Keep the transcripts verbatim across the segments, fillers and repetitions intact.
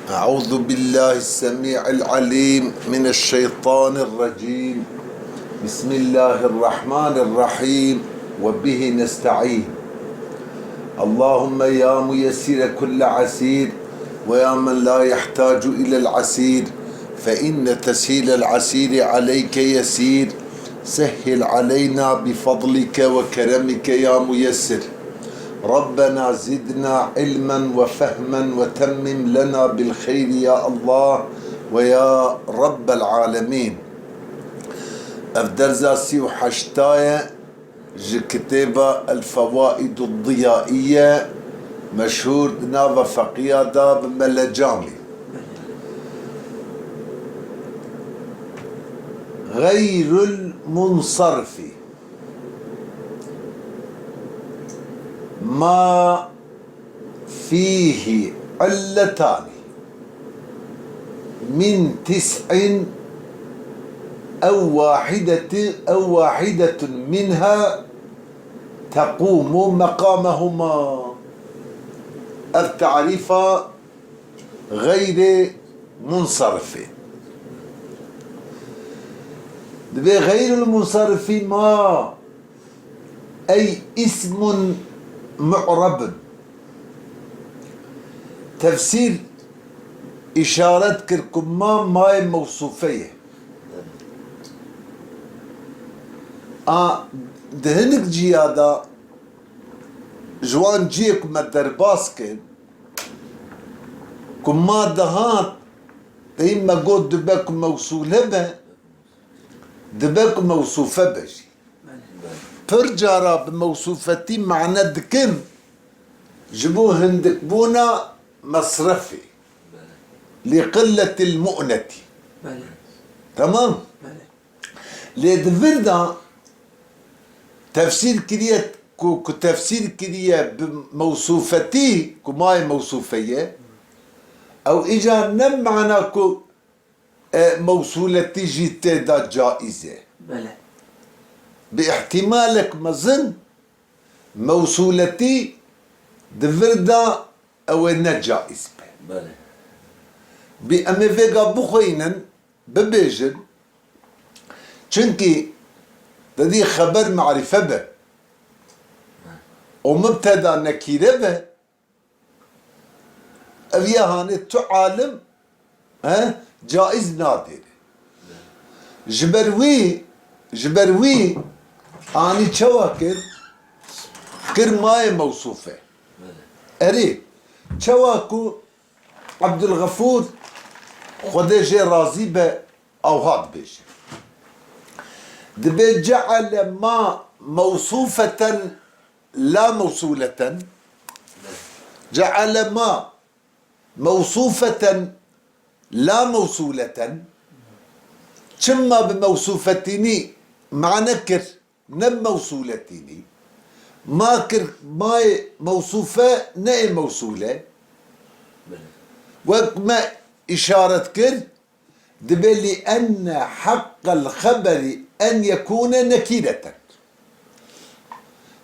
أعوذ بالله السميع العليم من الشيطان الرجيم. بسم الله الرحمن الرحيم. وبه نستعين. اللهم يا ميسر كل عسير، ويا من لا يحتاج إلى العسير، فإن تسهيل العسير عليك يسير. سهل علينا بفضلك وكرمك يا ميسر. ربنا زدنا علما وفهما وتمم لنا بالخير يا الله ويا رب العالمين. Ev dersa sî û heşta ye ji kitêba El Fewaidu Diyaiye, meşhûr di nava feqiya de bi Mele Camî. Xeyrul munsarifi. Ma fîhî illetani min tis'in ew wahideti, ew wahidetun minha tequmu meqamehuma. Ev tarîfa xeyrê munsarifê. Dibê xeyrul munsarifî ma ey ismun mu'rabun. Tefsîr îşaret kir ku ma mayê mewsûfe ye. A, di hinek ciya de ji wan cihê ku me derbas kir, ku ma dihat, deyî me got dibe ku mewsûle be, dibe ku mewsûfe be jî. Pir cara bi mewsûfetî mane dikin ji bo hindikbûna mesrefê. Li qilletil mu'netî. Belê. Tamam? Belê. Lê di vir de tefsîr kiriye ku, ku tefsîr kiriye bi mewsûfetî, ku mayê mewsûfe ye, ew îcar ne mana ku, e, mewsûletî jî tê de caiz e. Belê. Bi îhtîmalek mezin mewsûletî di vir de ew ê ne caiz be. Belê. Bi em ê vêga bixweynin, bibêjin, çunkî te dî xeber marîfe be û mubteda nekîre be, ev ya hanê tu alim, he, caiz nadêre. Ji ber wî, ji ber wî anî çawa kir? Kir mayê mewsûfe. Erê, çawa ku Abdulxefûr, Xwedê jê razî be, awha dibêje. Dibê ceale ma mewsûfeten la mewsûleten. Ceale ma mewsûfeten la mewsûleten. Çima bi mewsûfetînî mane kir, ne bi mewsûletînî? Ma kir mayê mewsûfe, ne ê mewsûle. Wek me îşaret kir, dibê li enne heqqel xeberi en yekûne nekîreten.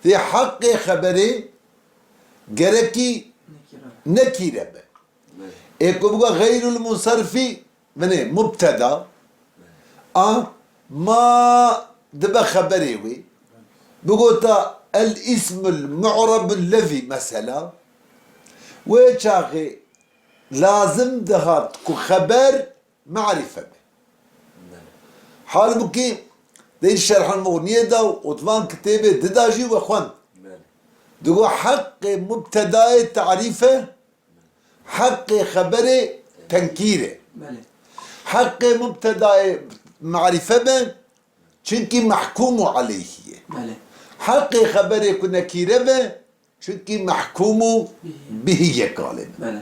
Dê heqê xeberê gerekî nekîre be. Ê ku bigo xeyrul munsarifî, binê mubteda, a ma dibe xeberê wê. Bigota el ismul mu'rabul lezî mesela. Wê çaxê lazim dihat ku xeber marîfe be. Belê. Halbukî di Şerhul Muxniyê de û di van kitêbê di de jî we xwend. Belê. Digo heqê mubtedayê tarîf e, heqê xeberê tenkîr e. Belê. Heqê mubtedayê marîfe be, çunkî mehkûmû aleyhî ye. Belê. Heqê xeberê ku nekîre be, çunkî mehkûmû bihî ye kalê me. Belê.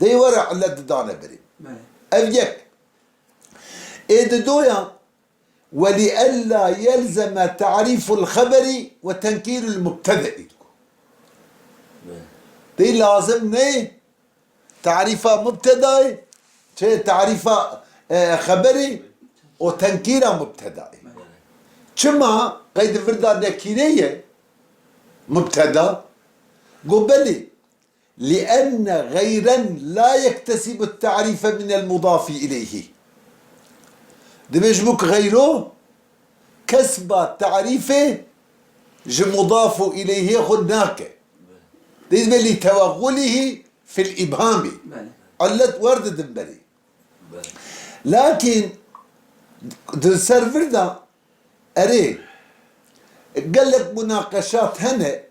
Dey were illet didane berê. Belê. Ev yek. Ê didoya, "Ve li ella yelzeme ta'riful xeberi ve tenkîrul mubtede'i." Belê. Dey lazim neyê tarîfa mubtedayê, çi tarîfa, e, xeberê û tenkîra mubtedayê. Çima qeyd vir da nekîre ye mubteda? Go belê, لأن غيرا لا يكتسب التعريف من المضاف إليه. Dibê ji bo ku xeyro kesba tarîfê ji mudaf û îleyhê xwe nake. Dibê لتوغله في الإبهام. Belê. Illet wer didin berê. Belê. Lakin di ser vir de erê gelek munaqeşat hene.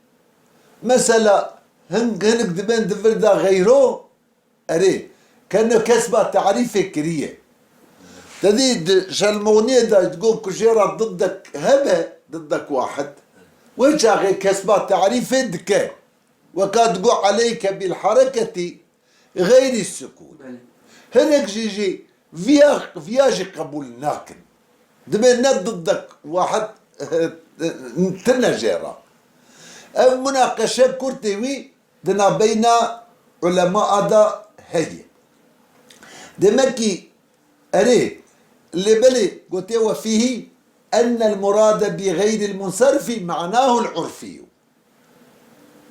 Mesela hin-, hinek dibên di vir de xeyro, erê, keno kesba tarîfê kiriye. Te dî di Şelmoniyê de digot ku jê re diddek hebe, diddek wahid. Wê çaxê kesba tarîfê dike. Weka digot عليك بالحركة غير السكون. Belê. Hinek jî jî viya, viya jî qebûl nakin. Dibê ne diddek wahid tine jê re. Ev munaqeşe kurtê wî di navbeyna ulemaa de heye. Demek ki, erê, lê belê gotiye وفيه أن المراد بغير المنصرف معناه العرفي.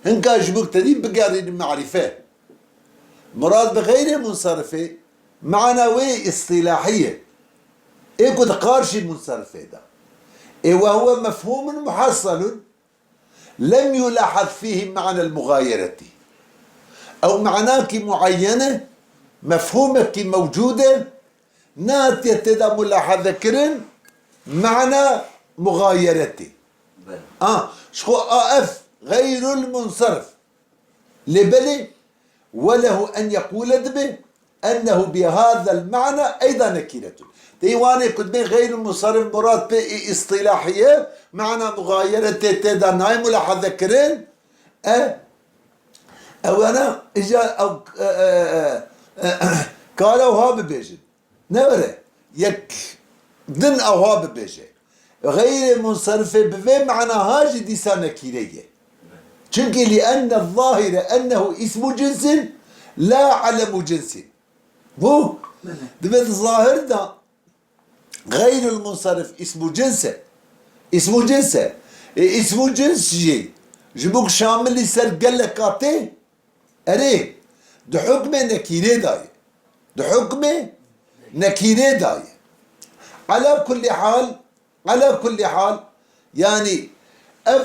Hinka ji bo te dî bigerînin marîfe. Murad bi xeyrê munsarifê, mana wê îstîlahî ye. Ê ku di qarşî munsarifê de. Ê وهو مفهوم محصل لم يلاحظ فيه معنى المغايرة. Ew manakî muayyen e, mefhûmekî mewcûd e, nehatiye tê de mulahaze kirin, mana mugayeretê. Belê. A, ji xwe a ev xeyrul munsarif. Lê belê, وله أن يقول dibe أنه بهذا المعنى أيضا نكرة. Tê wanê ku dibê xeyrul munsarif murad pê î îstîlahî ye, mana mugayeretê tê de nayê mulahaze kirin. E, ewana îca ew, e, e, e, e, kare wiha bibêjin. Ne were, yek din ewha bibêje. Xeyrê munsarifê bi vê mana ha jî dîsa nekîre ye. Çimkî لأن الظاهر أنه اسم جنس لا علم جنس. Bû? Belê. Dibe di zahir de xeyrul munsarif îsmû cins e. Îsmû cins e. Ê îsmû cins jî ji bo ku şamilî ser geleka tê, erê, di hukmê nekîrê de ye. Di hukmê nekîrê de ye. Ala kullî hal, ala kullî hal, yanî ev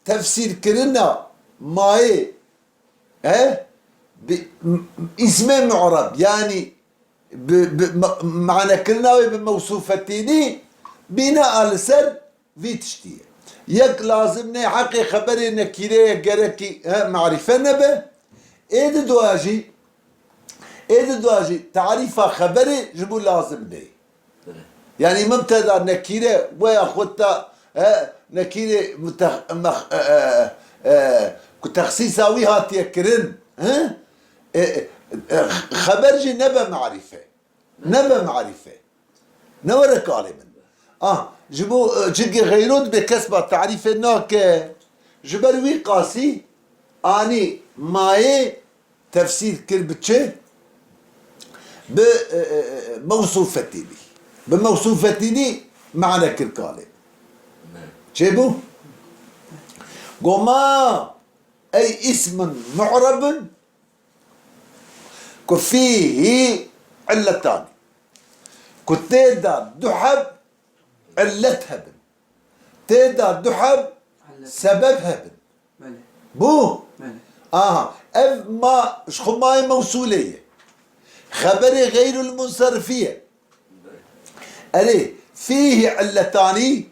tefsîrkirina mayê, e, bi, m-, îsmê mu'reb, yanî bi, bi, ma-, manekirina wê bi mewsûfetînî bîna a li ser vî tiştî ye. Yek lazim nê heqê xeberê nekîrê ye gerekî, he, marîfe nebe. Ê di dua jî, ê di dua jî tarîfa xeberê ji bo lazim nê. Yanî mubteda nekîre weya xwe ta, he, nekîrê mute-, mex-, e, e, e, ku texsîsa wî hatiye kirin, he? E, e, e, xeber jî nebe marîfe. Nebe marîfe. Ne were kalê min. Ah, ji bo, e, çimkî xeyro dibe kesba tarîfê nake. Ji ber wî qasî anî mayê tefsîr kir bi çi? Bi, e, e, e, mewsûfetînî. Bi mewsûfetînî mane kir kalê. Çêbû? Go ma ey îsmin mu'rebin ku fîhî illetanî. Ku tê de du heb illet hebin. Tê de du heb sebeb hebin. Belê. Bû? Belê. Aha. Ev ma, ji xwe mayê mewsûlê ye. Xeberê xeyrul munsarifî ye. Erê, fîhî illetanî.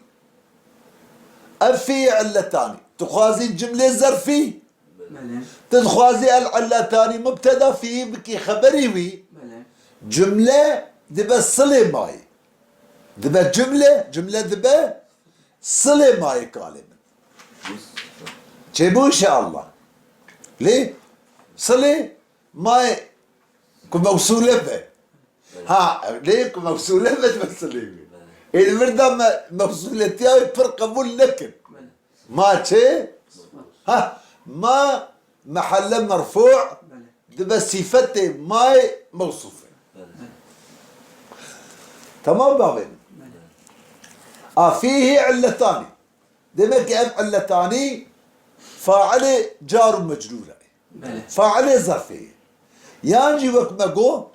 Ev fîhî illetanî. Tu dixwazî cimlê zerfî? Belê. Tu dixwazî el illetanî mubteda fîhî bikî xeberî wî? Belê. Cimle dibe silê mayê. Dibe cimle, cimle dibe silê mayê kalê min. Çêbû inşallah. Lê silê mayê ku mewsûle be. Ha, lê ku mewsûle be, dibe silê be. Ê li vir de me mewsûletiya wê pir qebûl nekin. Ma çê? Ha, ma mehelle merfû dibe sîfetê mayê mewsûf e. Tamam bavê min. A fîhî illetanî. Demek ki ev illetanî failê car û mecrûr e. Belê. Failê zerfê ye. Yan jî wek me got,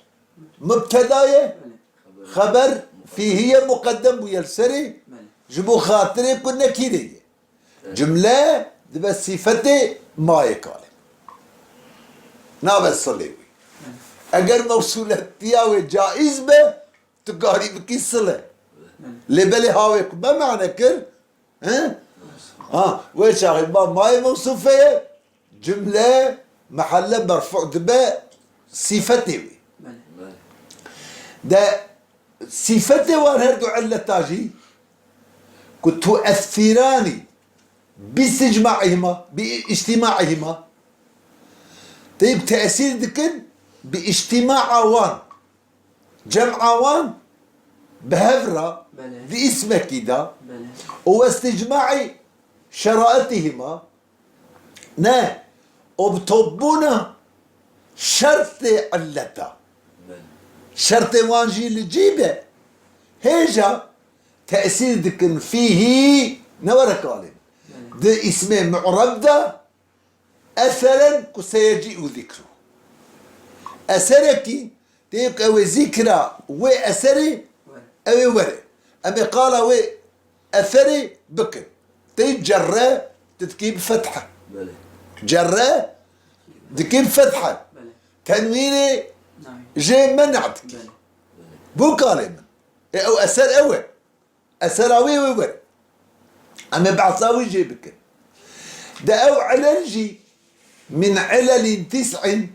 mubteda ye, belê, xeber fîhî ye, muqeddem bûye li serê, belê, ji bo xatirê ku nekîrê ye. Cimle dibe sîfetê mayê kalê. Nabe silê wî. Eger mewsûletiya wê caiz be, tu karî bikî sile. Lê belê ha wê ku me mane kir, he? Ha, wê çaxê ba mayê mewsûfê ye, cimle mehelle merfû dibe sîfetê wî. De sîfetê wan her du illeta jî ku tuessîranî bi îstîcmaîhima, bi îctîmaîhima, teyb tesîr dikin bi îctîmaa wan, cem'a wan bi hev re, belê, di îsmekî de, belê, û westîcmaî şeraîtîhima, ne, û bi topbûna şertê illeta. Belê. Şertê wan jî li cî be, hêja tesîr dikin fîhî, ne were kalê. Belê. Di îsmê mu'reb de, eseren ku seyecî'u zikru. Eserekî tê ku ew ê zîkra wê eserê, ew ê were. Em ê qala wê eserê bikin. Tê cerre tu dikî bi fethe. Belê. Cerre dikî bi fethe. Belê. Tenwînê jê mena dikî. Belê. Bû kalê min. Ê ew eser ew e. Esera wê wê were. Em ê behsa wî jê bikin. De ew ilel jî min ilelin tis'in.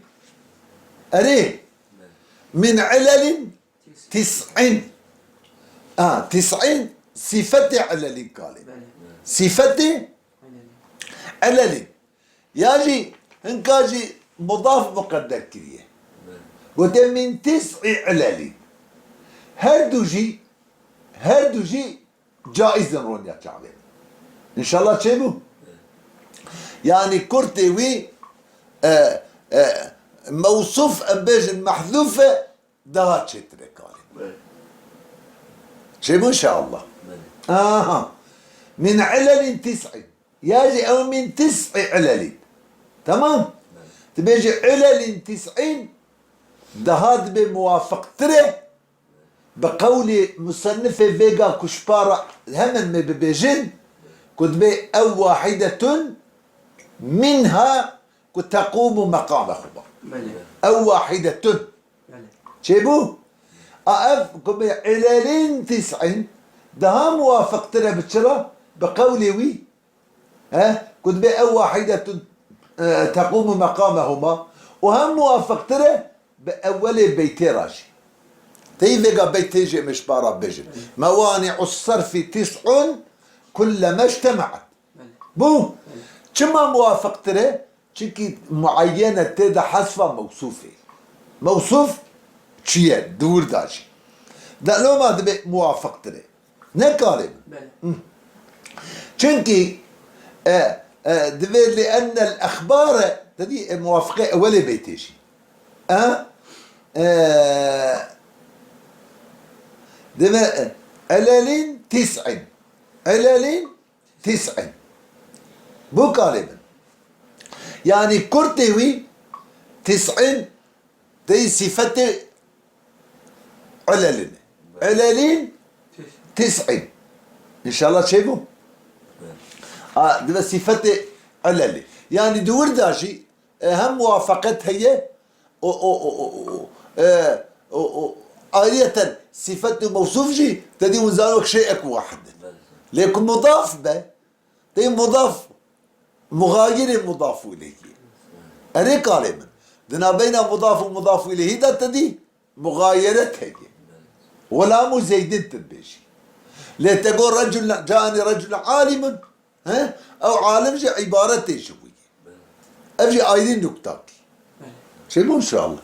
Erê. Min ilelin tis'in. Ha, tis'in sîfetê ilelin kalê. Belê. Sîfetê ilelin. Ya jî hinka jî mudaf muqedder kiriye. Gote min tis'i ilelin. Her du jî, her du jî caiz in roniya çavê. Înşallah çêbû. Yanî kurtê wî, e, e, mewsûf em bêjin mehzûf e, daha çêtir e kalê. Belê. Çêbû înşallah. Belê. Aha. Min ilelin tis'in. Ya jî ew min tis'i ilelin. Tamam? Dibêje ilelin tis'in daha dibe muwafiqtir e. Bi qewlê musennifê vêga ku ji para hemen me bibêjin, ku dibê ew wahidetun minha ku tequmu meqamehuma. Belê. Ew wahidetun. Belê. Çêbû? A ev ku bê ilelin tis'in daha muwafiqtir e bi çira? Bi qewlê wî. He? Ku dibê ew wahidetun, e, tequmu meqamehuma. Û hem muwafiqtir e bi ewwelê beytê re jî. Tey vêga beytê jê me ji para bêjin. Mewani'us sarfi tis'un kulleme icteme'et. Bû. Çima muwafiqtir e? Çimkî mueyyene tê de hesfa mewsûfê. Mewsûf çi ye? Di wir de jî. De loma dibe muwafiqtir e. Ne kalê min. Belê. Hı. Çimkî, e, e, divê li ennel exbare, te dî, e, muwafiqê ewelê beytê jî. E, e, divê, e, ilelin tis'in. Ilelin tis'in. Bû kalê min. Yanî kurtê wî tis'in dey sîfetê ilelin. Ilelin tis'in. Înşallah çêbû. A, dibe sîfetê ilelî. Yanî di wir de jî e, hem muwafaqet heye, o, o, e, o, o, ayrıyeten sifet û mewsûf jî te dî hûn zano wek şeyek wahid in. Belê. Lê ku mudaf be, tê mudaf, muxayirê mudaf ileyhî. Erê kalê min. Di navbeyna mudaf û mudaf ileyhî de te dî muxayeret heye. Xulam û Zeydin tu dibêjî. Lê te got recul, caani recul alimun. He? Ew alim jî îbaretê ji wî ye. Ev jî ayrî nuktakî. Çêbû înşallah.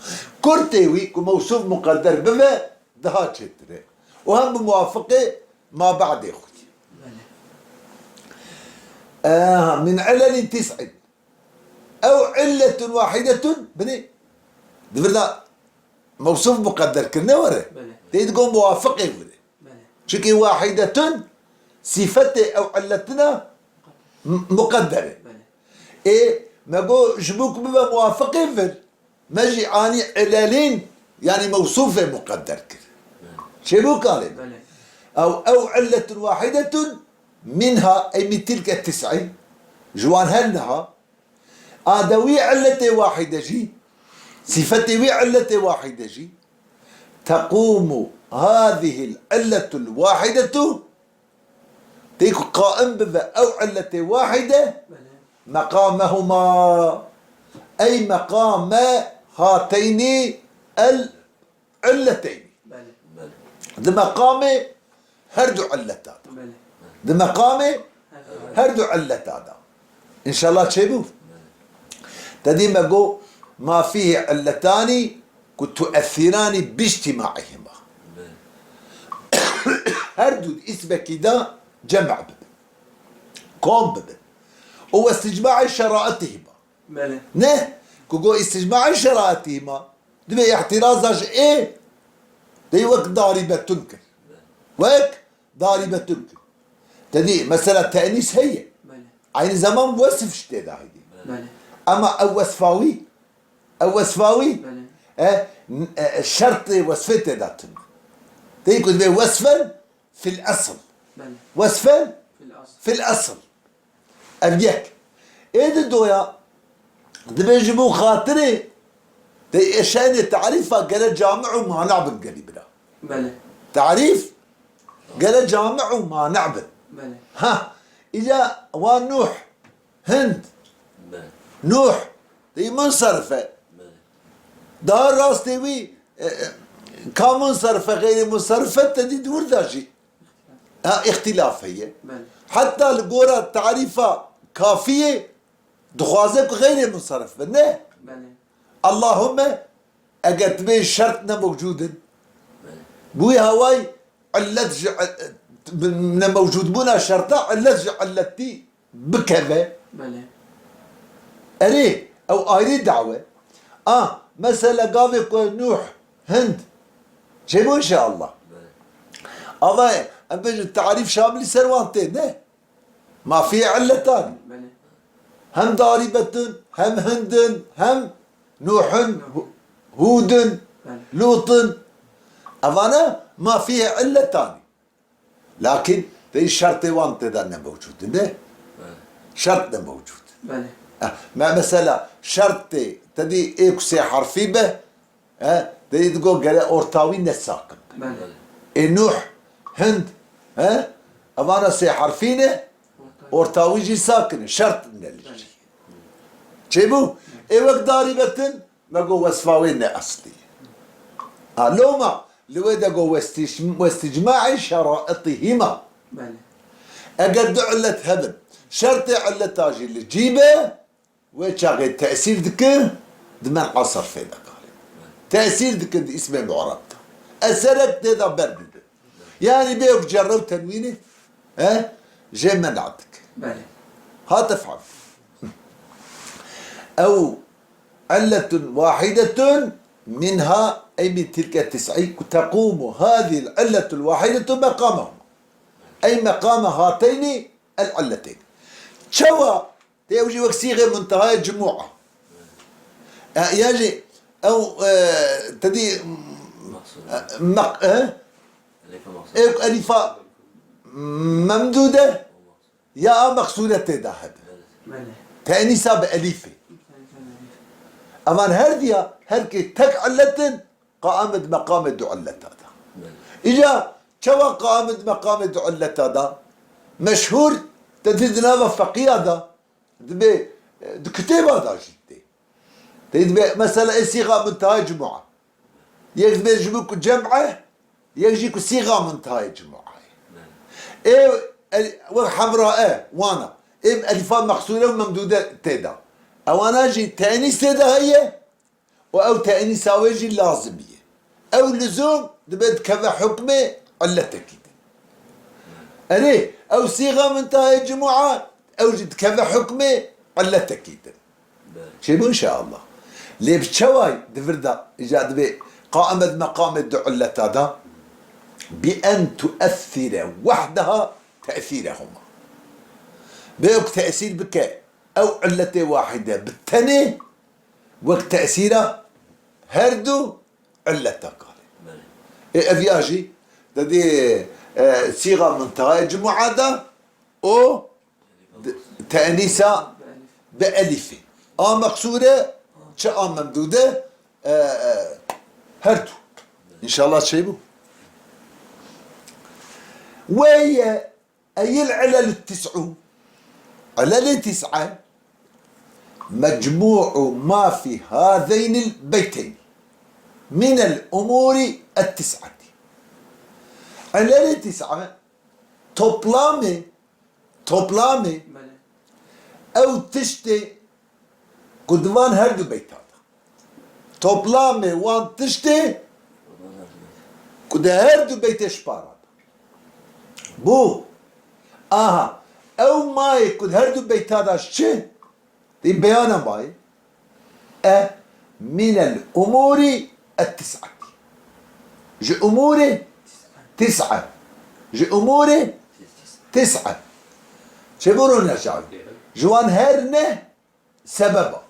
Kurtê wî ku mewsûf muqedder bibe, daha çêtir e. Û hem bi muwafiqê ma ba'dê xwe ye. Aha, min ilelin tis'in. Ew illetun wahidetun, binê, di vir de mewsûf muqedder kirine were. Belê. Tê digo muwafiqê were. Belê. Çimkî wahidetun sîfetê ew illetina m-, muqedder e. Belê. Ê Me got, ji bo ku bibe muwafiqê vir, me jî anî ilelên, yanî mewsûfê muqedder kir. Çêbû kalê me? Belê. Ew, ew illetun wahidetun minha, ey min tilke tis'î, ji wan her niha, a de wî illetê wahide jî, sifetê wî illetê wahide jî, tequmu hadihil illetul wahidetu, tê ku qaim bibe ew illetê wahide, Belê. Meqamehuma, ey meqame hateynî el illeteynî. Belê. Belê. Di meqamê her du illeta de. Belê. Di meqamê Her du. her du illeta de. Înşallah çêbû. Belê. Te dî me got, ma fîhî illetanî ku tuessîranî bîctîmaîhima. Belê. Her du di îsmekî de cem' bibin. Kom bibin. Û westicmaî şeraitihima. Belê. Ne, ku got îsticmaî şeraitihima, divê îhtiraza ji ê, dey wek darîbetun kir. Wek darîbetun kir. Te dî, mesela tenîs heye. Belê. Aynî zeman wesf ji tê de heye. Belê. Ama ew wesfa wî, ew wesfa wî, Belê. e, n-, e, şertê wesfê tê de tune. Tê ku divê wesfen fil esl. Belê. Wesfen Fil asl. fil esl. Ev yek. Ê di doya, dibê ji bo xatirê, de ê şenê tarîfa gere cami û mane bin gelî bira. Belê. Tarîf gere cami û mane bin. Belê. Ha, îca wan Nuh, Hind. Belê. Nuh, de munserife. Belê. Daha rastê wî, e, e, ka munserife, xeyrê munserife te dî di wir de jî. Ha, îxtîlaf heye. Belê. Heta li gora tarîfa kafiyê dixwaze ku xeyrê munserife be. Ne. Belê. Allahümme eger tu bê şert ne mewcûd in. Belê. Bi wî hawayî illet ji, ne mewcûdbûna şerta illet ji illetî bikeve. Belê. Erê, ew ayrî dawe. A, mesela gavê ku Nuh, Hind, çêbû înşallah. Belê. Ava em bêjin tarîf şamilî ser wan tê, ne? Ma fî illetan. Belê. Hem darîbetun, hem Hindin, hem Nuhun, Hu-, Hudun, Belê. Lutun. Evana ma fî illetan. Lakin vê şertê wan tê de ne mewcûd in, ne? Belê. Şert ne mewcûd. Belê. Eh, me mesela şertê te dî ê ku sê harfî be, eh, te dî digo gere orta wî ne sakin be. Belê. Ê Nuh, Hind, eh, evana sê harfî ne, orta wî jî sakin e, şert ne li jî. Çêbû? Ê wek darîbetin, me got wesfa wê ne eslî ye. A loma li wê de got westîş-, westicmaî şeraitihima. Belê. Eger du illet hebin, şertê illeta jî li cî be, wê çaxê tesîr dike, di men'a sarfê de kare. Tesîr dike di îsmê mu'reb de. Eserek tê de berdide. Yanî bê wek cerre û tenwînê, he? Jê men'a dike. Belê. Hate fehm. Ew illetun wahidetun minha, ey min tilke tis'i, ku tequmu hadihil illetul wahidetu meqamehuma. Ey meqame hateyni el illeteyn. Çawa tê ew jî wek sîxê muntehayê cumûa. E, ya jî ew, e, te dî, Mexsûr. e, meq-, e? Elîfa mexsûr. Ew elîfa memdûde ya a mexsûre tê de hebe. Belê. Tenîsa bi elîfê. Evan her diya, her kê tek illetin, qaim di meqamê du illeta de. Belê. Îca çawa qaim di meqamê du illeta de? Meşhûr, te dî di nava feqîya de, dibê, e, di kitêba de jî tê. Tê dibê, mesela, ê sîxa muntehayê cumûa. Yek dibê ji bo ku cem' e, yek jî ku sîxa muntehayê cumûa ye. Ê, el-, wek hemra e, wana. Ê elîfa mexsûre û memdûde tê de. Ewana jî tenîs tê de heye û ew tenîsa wê jî lazim ye. Ew lizûm dibe dikeve hukmê illetekî din. Erê, ew sîxa muntehayê cumûa, ew jî dikeve hukmê illetekî din. Belê. Çêbû înşallah. Lê bi çaway di vir de îca dibê qaime di meqamê du illeta de, bi en tuessire wehdeha tesîrehuma. Bê ku tesîr bike ew illetê wahîde bi tenê wek tesîra her du illeta kalê. Belê. Ê, ev ya jî, dedê, e, sîxa mintehayê cumu'a da, o d-, tenîsa bi elîfê. A meqsûre, çi a memdûde, e, e, her du. Înşallah çêbû. Weye eyil ilel tis'u. Ilelê tis'a. Mecmu'u ma fi hazeynil beyteyn. Minel umuri et tis'ati. Ilelê tis'a. Toplamê, toplamê Belê. Ew tiştê ku di van her du beyta de. Toplamê wan tiştê ku di her du beytê ji para de. Bû. Aha. Ew mayê ku di her du beyta de ji çi? Dê beyana mayê. E, minel umuri et tis'ati. Ji umurê tis'a. Ji umurê tis'a. Çêbû rûniştî. Ji wan her ne sebeba.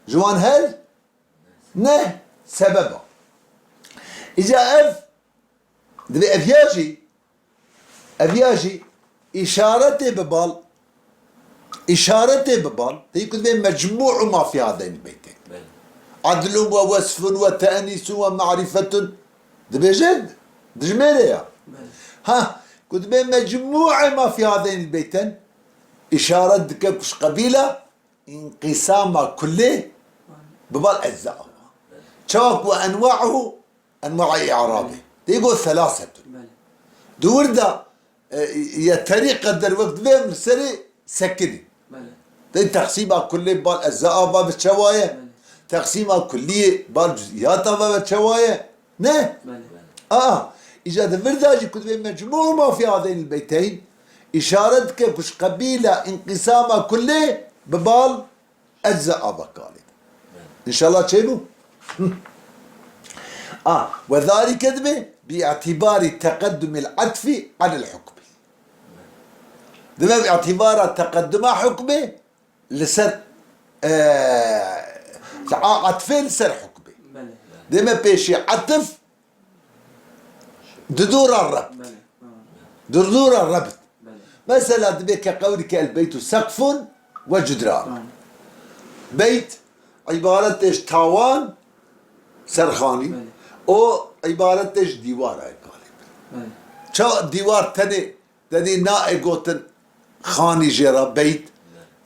Ji wan her ne sebeba. Îca ev, divê ev ya jî, ev ya jî îşaretê bi bal, îşaretê bi bal, tê ku divê mecmû'u ma fî hadeyn beytê. Belê. Adlun ve wesfun ve te'nîsun ve ma'rifetun. Dibêje, dijmêre ya. Belê. Ha, ku divê mecmû'e ma fî hadeyn beyten, îşaret dike ku ji qebîla înqîsama kullê bi bal ecza ava. Çawa ku enwa'uhu, enwa'a i'rabê. Tê got selasetun. Belê. Di wir de, e, ye terî qeder wek divê em li serê sekinî. Belê. Tê teqsîma kullê bal ecza ava bi çawa ye? Belê. Teqsîma kulliyê bal cüz'iyat ava bi çawa ye? Ne? Belê. Aa, îca di vir de jî ku divê mecmû ma fî hadeynil beyteyn, îşaret dike ku ji qebîla înqîsama kullê bi bal ecza ava kalê. Înşallah çêbû? Hı. A, ve zalike dibe bi îtîbarî teqeddumil atfî alel hukmî. Dibe bi îtîbara teqedduma hukmê li ser, e, a atfê li ser hukmê. Belê. Deme pêşî atif di dûra rebt. Belê. Di dûra rebt. Belê. Mesela dibe ke qewlike el beytu sekfun ve cudran. Tamam. Beyt îbaret e ji tawan ser xanî. Belê. O îbaret e ji dîwara kalê. Belê. Ça dîwar tenê Tedî naê gotin xanî jê re beyt.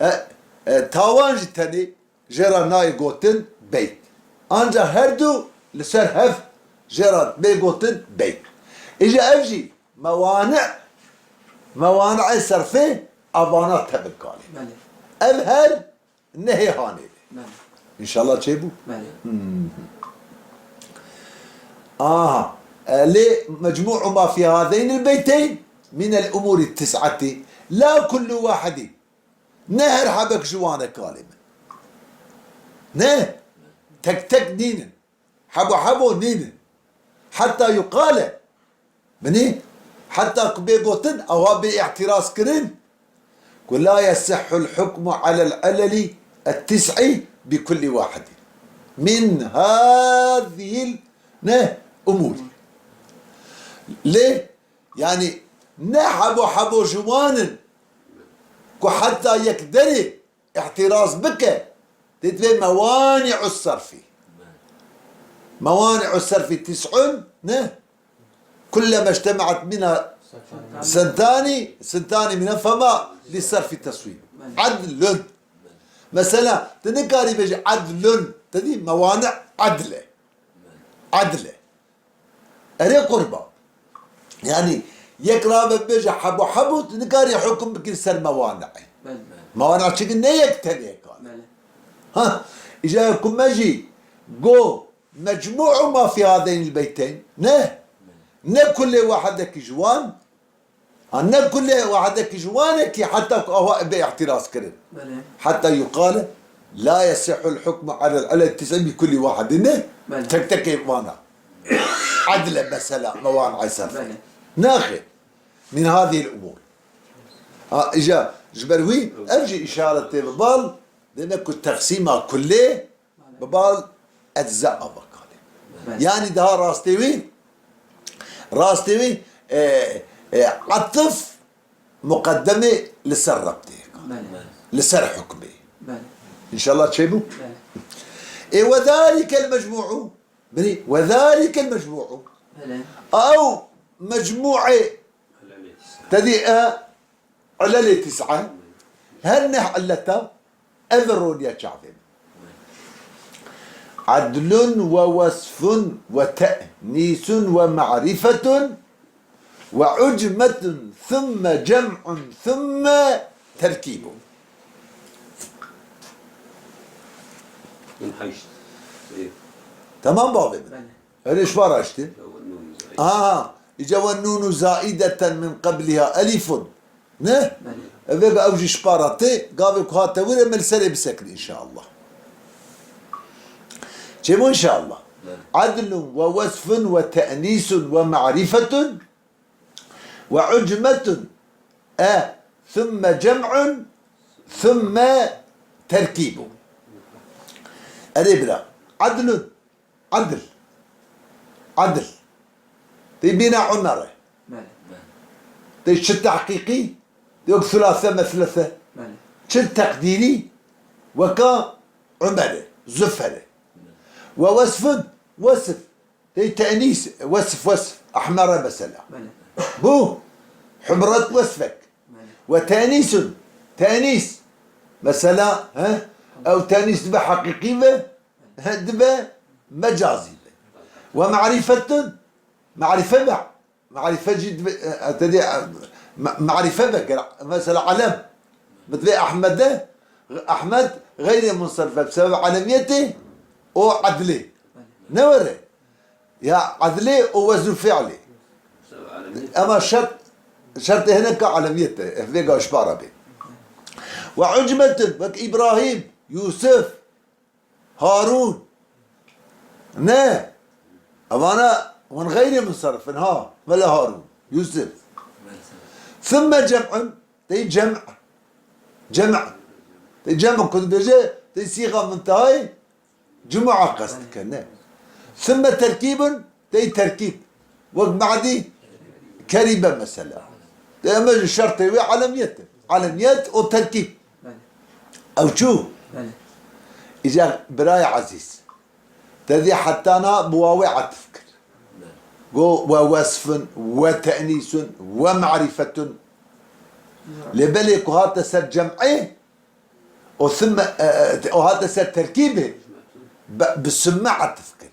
E, e, tawan jî tenê jê re naê gotin beyt. Anca her du li ser hev jê re bê gotin beyt. Îja ev jî mewani, mewani'ê serfê avana tevin kalê. Belê. Ev her nehê hanê. Belê. Înşallah çêbû. Belê. Hmm. Aha. E, lê mecmû'u ma fî hazeynil beyteyn minel umûri tis'ati. La kullu wahidin. Ne her hebek ji wan e kalê min. Ne. Tek tek nînin. Hebo hebo nînin. Heta yuqale. Binî, heta ku bê gotin, ewa bê îtiraz kirin, ku la yesihhul hukmu alel ileli et-tis'i bi kulli wahidin min hazihil ne umur. Lê, yani, ne hebo hebo ji wan in ku heta yek derê îtiraz bike, dê divê mewani'u serfî. Mewani'u serfî tis'un, ne? Kulleme ictemaet mina sentani, sentani mina fema li serfî teswîb. Adlun. Mesela, tu nikarî bêjî adlun, te dî mewani adl e. Adl e. Erê qurba. Yani, yek rabe bêje hebo hebo, tu nikarî hukm bikî ser mewani'ê. Belê. Mewani çiki ne yek tenê kar. Belê. Ha, îca ku me jî go mecmû'u ma fî hadeynil beyteyn. Ne? Ne kulê wahidekî ji wan. Ha, ne kulê wahidekî ji wan e ki heta ku awa ebe îtiraz kirin. Belê. Heta yuqale la yesihul hukmu alel ilel tis'i bi kulli wahidin ne? Belê. Tek tekê vana. Adle mesela, mewan aysar. Belê. Naxê. Min hazihil umur. Ha, îja Ji ber wî ev jî îşaretê bi bal dêne ku teqsîma kullê bi bal ecza ava kalê. Belê. Yanî daha rastê wî, rastê wî, e, e, atif muqeddemê li ser rebtê. Belê. Li ser hukmê. Belê. Înşallah çêbû? Belê. Ê, وذلك المجموع. Binî, وذلك المجموع. Belê. Ew mecmûê tedî e, ilelê tîs'a. Her neh ileta, ev roniya çavê. عدل ووصف وتأنيث ومعرفة وعجمة ثم جمع ثم تركيب. Min heşt. Ê. Tamam bavê min. Belê. Erê ji para işte. Aha. Îca ve nûnu zaîdeten min qebliha elîfun. Ne? Belê. Eve ew jî ji para tê, gavê ku hate wire me li serê bisekin înşallah. Çêbû înşallah. Belê. عدل ووصف وتأنيث ومعرفة وعجمة، e, ثم جمع ثم تركيب. Erê bira. عدل. Edl. Edl. Tê bîna Umer e. Belê. Tê çi tehqîqî? Yok sulase meslese. Belê. Çi teqdîrî? Weka Umer e. Zufer e. Ve wesfun. Wesf. Tê tenîs. Wesf, wesf. Ahmere mesela. Belê. Bu. Humret wesfek. Belê. Ve tenîsun. Tenîs. Mesela, he? Ew tenîs dibe heqîqî ve. Dibe mecazî be. Ve marîfetun, marîfe be. Marîfe jî dibe, e, e, tedê, e, ma-, marîfe be, ger-, mesela alem. Bi divê Ehmede, Ehmed xeyrê munserife, bi sebeb alemiyetê, o edlê. Ne were? Ya edlê o wezn û fiilê. Ema şert, şertê hineka alemiyet e, vê gaşpara bê. Ve ucmetun, wek Îbrahîm, Yûsif, Harûn. Ne. Evana hûn xeyrê munsarif in ha. Mela Harûn. Yûsif. Thumme cem'un. Tey cem'. Cem'. Tey cem' ku dibêje, tey sîxa mintehayê cum'a qest dike, ne. Thumme terkîbun. Tey terkîb. Wek ba'dî kerîbe mesela. Dê eme ji şertê wê alemiyet e. Alemiyet o terkîb. Belê. Ew çû? Belê. Îcar birayê ezîz. Te dî heta na bi wawê atif kir. Go we wesfin, we tenîsun, we marîfetun. Lê belê ku hate ser cem'ê, o thumme, e, e, o hate ser terkîbê, be, bi summe atif kir.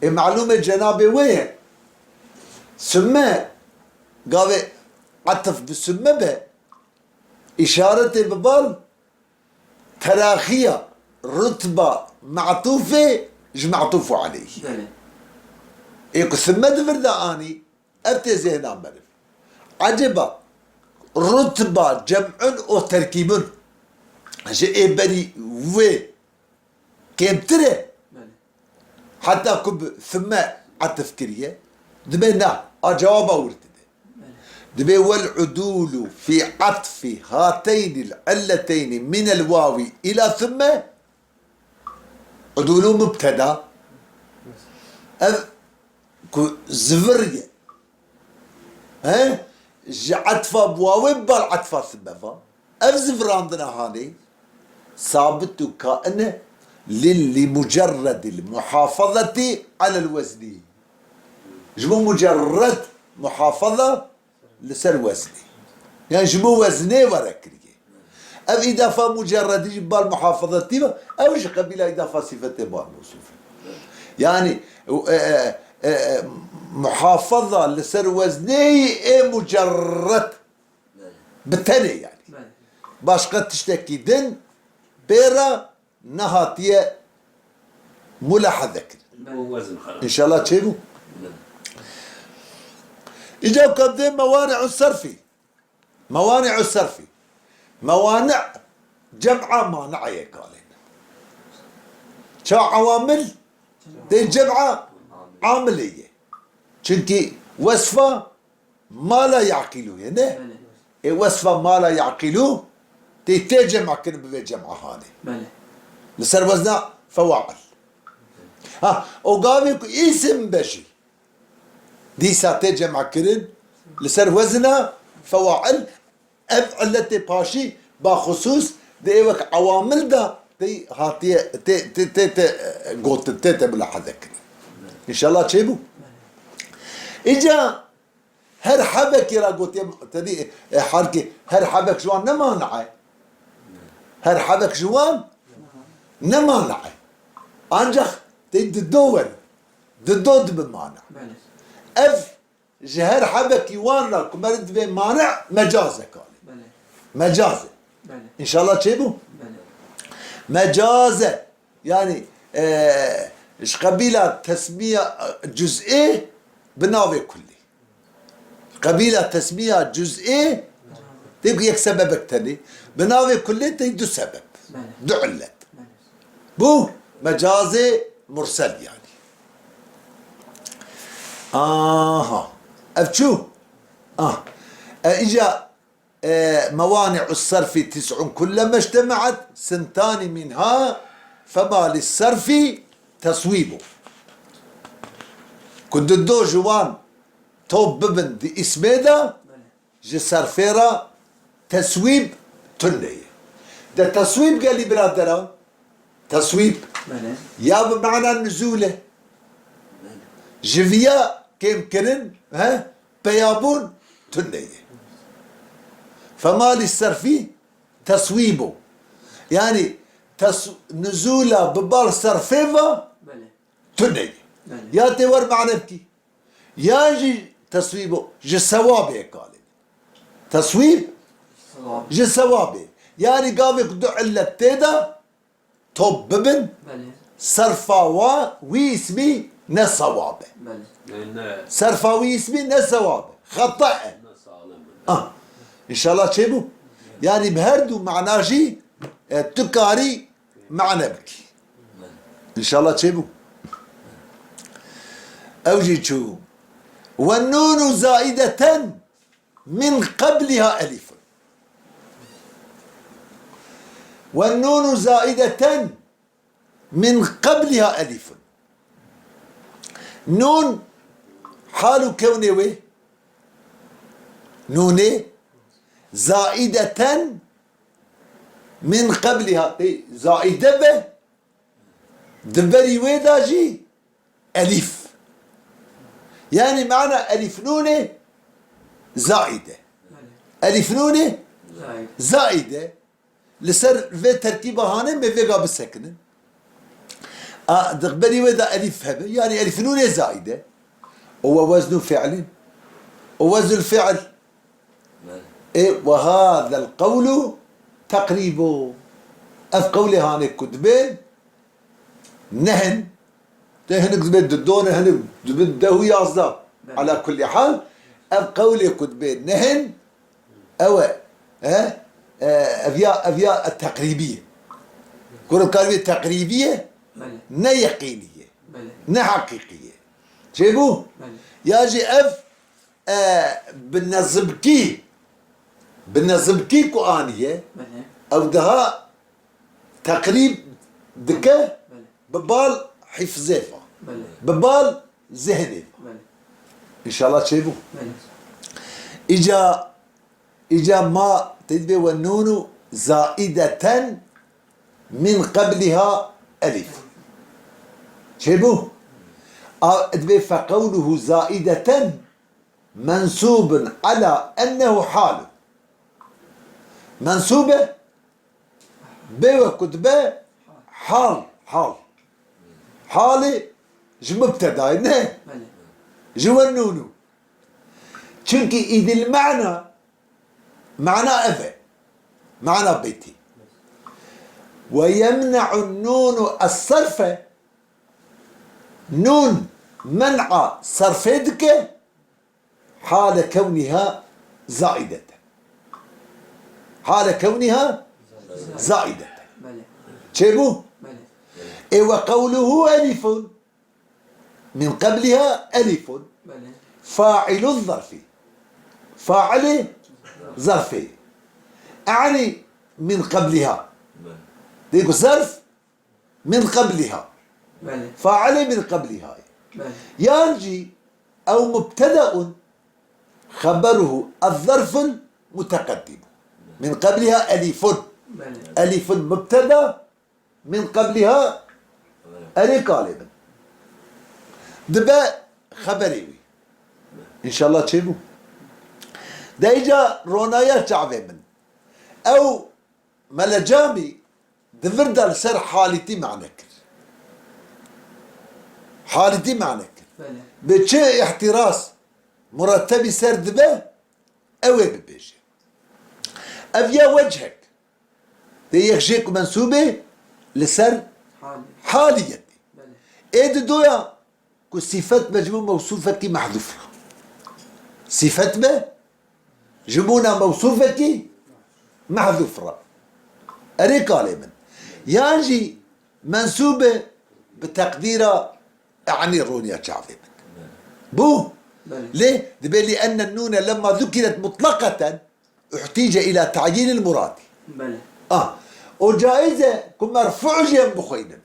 Ê malûm e cenabê wê ye. Summe, gavê atif bi summe be, îşaretê bi bal, teraxiya rutba matûfê ji matûf aleyhî. Belê. Ê ku thumme di vir de anî, ev tê zêhna meriv. Ecêba rutba cem'un û terkîbun ji ê berî wê kêmtir e? Belê. Heta ku bi thumme atif kiriye, dibe na, a cewaba wir dide. Belê. Dibe vel udûlu fî atfî hateynîl illeteynî minel wawî îla thumme, udûlu mubteda, ev ku ziviriye. He? Ji etfa bi wawê bal etfa sibe va. Ev zivirandina hanê sabit û kain e lil, li mucerredil muhafazeti alel wezni. Ji bo mucerred muhafaza li ser weznê. Yani ji bo weznê were kiriye. Ev îdafa mucerredî ji bal muhafazatî ve, ew ji qebîla îdafa sîfetê bal mewsûf e. Yani, e, e, e, muhafaza li ser weznê ê mucerred bi tenê yani. Belê. Başqa tiştekî din pê re nehatiye mulahaze kirin. Bo wezn xera. Înşallah çêbû. Belê. Îca ku em dê mewani'u serfî. Mewani'u serfî. Mewani' cem'a mani'ê kalên. Ça awamil dê cem'a amilê ye. Çunkî wesfa ma la ya'qilû ye, ne? Belê. Ê wesfa ma la ya'qilû tê tê cem kirin bi vê cema hanê. Belê. Li ser wezna fewail. Ha, û gavê ku îsim be jî dîsa tê cem kirin li ser wezna fewail. Ev illetê paşî baxusûs di ê wek ewamil de tê hatiye, tê, tê, tê, tê, e, gotin, tê, tê milahaze kirin. Înşallah çêbû. Îca her hebekî ra gotiye, tedî, e, halkê her hebek ji wan ne mana e. Her hebek ji wan ne mana e. Ancak tê dido werin. Dido dibe mana. Belê. Ev ji her hebekî wan re ku meriv divê mane mecaz e kalê. Belê. Mecaz e. Belê. Înşallah çêbû? Belê. Mecaz e. Yani, e, ji qebîla tesmiya, e, cüz'ê bi navê kullî. Qebîla tesmiya cüz'ê tê ku yek sebebek tenê. Bi navê kullê tê du sebeb. Belê. Du illet. Belê. Bu mecazê mursel yani. Aha. Ev çû? Ah. E, îca, e, mewani'u serfi tis'un kulleme ictemaat, sintani minha fema lisserfi teswibu. Ku dido ji wan top bibin di îsmê de, ji serfê re teswîb tune ye. De teswîb gelî biraderan, teswîb Belê. Ya bi mana nuzûl e. Ji viya kêmkirin, he, peyabûn tune ye. Fema li serfî teswîbo. Yani tes-, nuzûla bi bal serfê ve Belê. Tune ye. Belê. Ya tê wer mane bikî. Ya jî teswîb o, ji sewabê kalê. Teswîb Sewab. Ji sewabê. Yani gavê ku du illet tê de top bibin, Belê. Serfa wa wî îsmî ne sewab e. Belê. Ne, ne. Serfa wî îsmî ne sewab e. Xeta e. Ne sağlam e. Ah. Înşallah çêbû. Yani bi her du mana jî, e, tu karî mane bikî. Înşallah çêbû. Ew jî çû. Ve nûnu zaîdeten min qebliha elîfun. Ve nûnu zaîdeten min qebliha elîfun. Nûn hal û kewnê wê. Nûnê zaîdeten min qebliha, tê zaîde be, di berî wê de jî elîf. Yani mana elîf nûnê zaîde. Elîf nûnê Zaîd. Zaîde. Li ser vê terkîba hanê me vêga bisekinin. A, di berî wê de elîf hebe. Yani elîf nûnê zaîde. O we weznu fi'lin. O weznul fi'l. Belê. Ê, ve hâzel qewlu teqrîbo. Ev qewlê hanê ku dibên nehin. Tê hinek dibê didone, hinek dibin deh û yazdeh. Belê. Ala kulli hal, ev qewlê ku dibê nehin, ew e, he? E, ev ya, ev ya teqrîbî ye. Ku karî teqrîbî ye, Belê. Ne yeqînî ye. Belê. Ne heqîqî ye. Çêbû? Belê. Ya jî ev e, bi nezimkî, bi nezimkî ku aniye, Belê. Ew daha teqrîb dike Belê. Bi bal hîfzê ve, Belê. Bi bal zihnê ve. Belê. Înşallah çêbû. Belê. Îca, îca ma tê dibê ve nûnû zaîdeten min qebliha elîf. Çêbû? A, dibê feqewluhu zaîdeten mensûbun ala ennehu halun. Mensûb e, bê we ku dibe hal, hal. Halê ji mubtedayê ne. Belê. Ji we nûnû. Çimkî îdil mana, mana ev e. Mana beytî. Ve yemne'un nûnu es-sarfe, nûn men'a sarfê dike, hale kewniha zaideten. Hale kewniha zaideten. Belê. Çêbû? Belê. Ê ve qewluhu elîfun. Min qebliha elîfun. Belê. Fa'ilu zarfî. Failê zarfê. E'nî min qebliha. Belê. Dê ku zerf min qebliha. Belê. Failê min qebliha. Belê. Yan jî ew mubtedaun xeberuhu ez-zerful muteqeddim. Min qebliha elîfun. Belê. Elîfun mubteda, min qebliha erê kalê min. Dibe xeberê wî. Înşallah çêbû. De îca ronaya çavê min. Ew Mele Camî di vir de li ser halîtî mane kir. Halîtî mane kir. Belê. Bi çi îhtiras murettebî ser dibe, ew ê bibêje. Ev ya wechek. Dê yek jê ku mensûbê li ser Halî. Haliyetê. Belê. Ê didoya ku sîfet be ji bo mewsûfekî mehzûf re. Sîfet be ji bona mewsûfekî mehzûf re. Erê kalê min. Yan jî mensûbe bi teqdîra, yanî roniya çavê min. Bû. Belê. Lê dibê li enne nûne lemma zukiret mutlaqeten, احتيج إلى تعيين المراد. Belê. Ah. O caiz e ku merfû jî em bixwînin.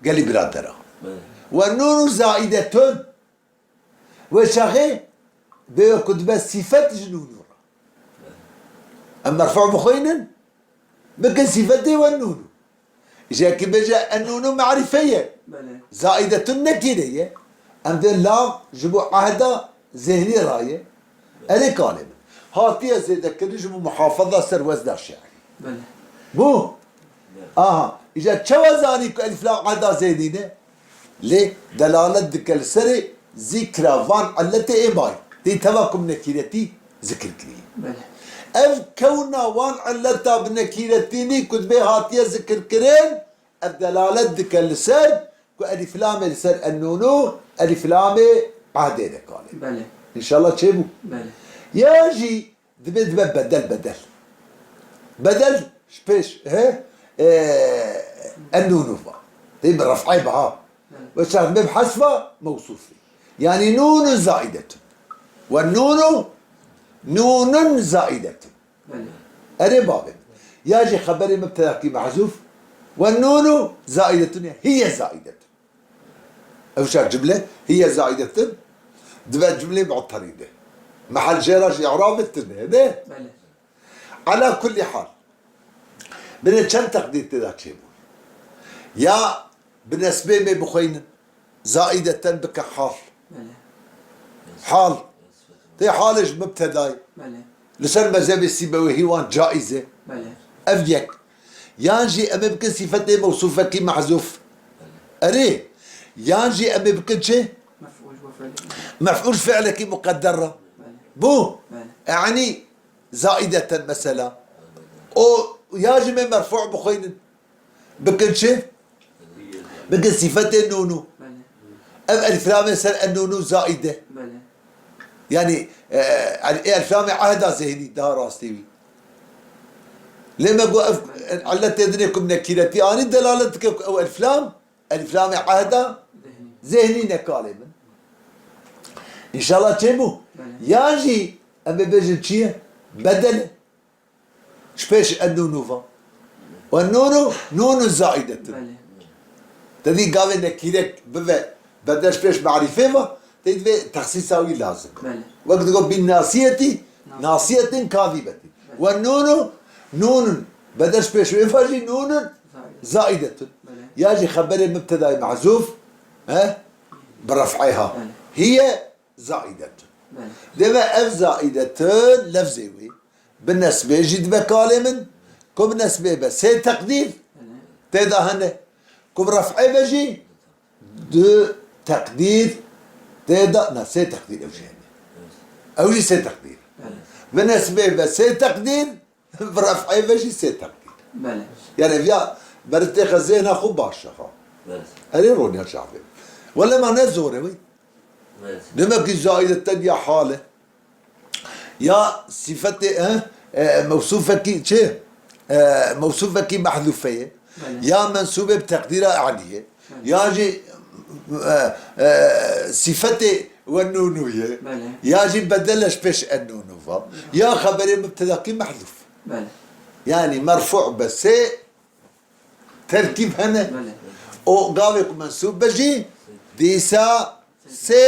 Gelî biradera. Belê. Ve nûnû zaîdetun. Wê çaxê bê ku dibe sîfet ji nûnû re. Em merfû bixwînin, bikin sîfetê ve nûnû. Jekî bêje ennûnû merîfe ye. Belê. Zaîdetun nekîre ye. Em dê lam ji bo ehda zêhnî ra ye. Erê kalê min. Hatiye zêdekirin ji bo muhafaza ser wezna şi'rî. Belê. Bû? Belê. Aha. Îca çawa zanî ku elîf lam ehda zêhnî ne? Lê delalet dike li serê zikra van illetê ê mayî. Tê teva ku bi nekîretî zikir kirî. Belê. Ev kewna wan illeta bi nekîretînî ku dibê hatiye zikirkirin, ev delalet dike li ser ku elîflamê li ser ennûnû, elîflamê ehdê de kalê. Belê. Înşallah çêbû. Belê. Ya jî dibê dibe bedel, bedel. Bedel ji pêş, he, e, ennûnû va. Tê bi ref'ê biha. Belê. Ve çax dibe bi hesfa mewsûfî. Yanî nûnun zaîdetun. Ve nûnû, nûnun zaîdetun. Belê. Erê bavê. Ya jî xeberê mubtedakî mehzûf. Ve nûnû zaîdetun ya. Hiye zaîdetun. Ev şer cumle hiye zaîdetun. Dibe cumlê mu'terîde. Mehel jê re jî i'rabê tune, ne? Belê. Ala kullî hal. Binê çend teqdîr tê de çêbûn. Ya bi nesbê me bixwînin. Zaîdeten bike hal. Belê. Hal. Tê halê ji mubtedayê. Belê. Li ser mezhebê Sîbewêhî wan caiz e. Belê. Ev yek. Yan jî em ê bikin sîfetê mewsûfekî mehzûf. Erê. Yan jî em ê bikin çi? Mef'ûl ji bo fi'lekî. Mef'ûl fi'lekî muqedder re. Belê. Bû. Belê. Yanî zaîdeten mesela. O ya jî me merfû bixwînin. Bikin çi? Bikin sîfetê nûnû. Belê. Ev elflamê ser ennûnû zaîd e. Belê. Yanî, e, el-, ê elflamê ehda zêhnî daha rastî wî. Lê me got ev, belê, illetê dinê ku nekîretî anî delalet dike ku ew elflam, elflamê ehda zêhnî, zêhnî ne kalê min. Înşallah çêbû. Belê. Yan jî em ê bêjin çi ye? Bedel e. Ji pêş ennûnû va. Ve nûnû, nûnû zaîdetun. Belê. Te dî gavê nekîrek bive, bedel ji pêş merîfê va, te dî vê texsîsa wî lazim e. Belê. Wek digo bin nasiyetî, nas- nasiyetin kazîbetî. Belê. Ve nûnû, nûnun. Bedel ji pêş wê va jî nûnun zaîdetun. Zaîdetun. Belê. Ya jî xeberê mubtedayê mehzûf, he? Bi ref'ê ha. Belê. Hiye zaîdetun. Belê. Dê ve ev zaîdetun lefzê wî bi nesbê jî dibe kalê min. Ku bi nesbê be sê teqdîr, belê, tê de hene. Ku bi ref'ê be jî du teqdîr tê de, na, sê teqdîr ew jî hene. Ew jî sê teqdîr. Belê. Bi nesbê be sê teqdîr, bi ref'ê ve jî sê teqdîr. Belê. Yani ya ber têxe zêhna xwe baş e ha. Belê. Erê roniya çavê. Wele ma ne zor e wî. Evet. Demek ki zaîdeten ya hal e. Ya sîfetê, e, e, mewsûfekî çi? E, mewsûfekî mehzûfe ye. Belê. Ya mensûbê bi teqdîra e'nî ye. Belê. Ya jî, e, e, sîfetê ve nûnû ye. Belê. Ya jî bedel e ji pêş ennûnû va. Ya xeberê mubtedakî mehzûf. Belê. Yanî merfû be sê terkîb hene. Belê. Û gavê ku mensûb be jî dîsa sê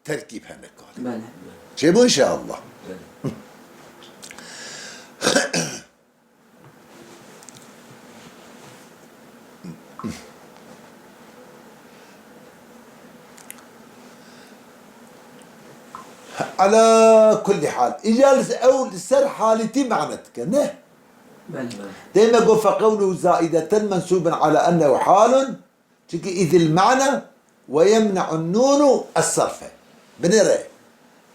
terkîb hene kalê. Belê. Çêbû înşeallah. Belê. Ala kulli hal. Îca li, ew li ser halîtî mane dike, ne? Belê. Dê me got, "Feqewluhu zaideten mensûbun ala ennehu halun." Çimkî îzil mane ve yemne'un nûnu es-sarfe. Binêre.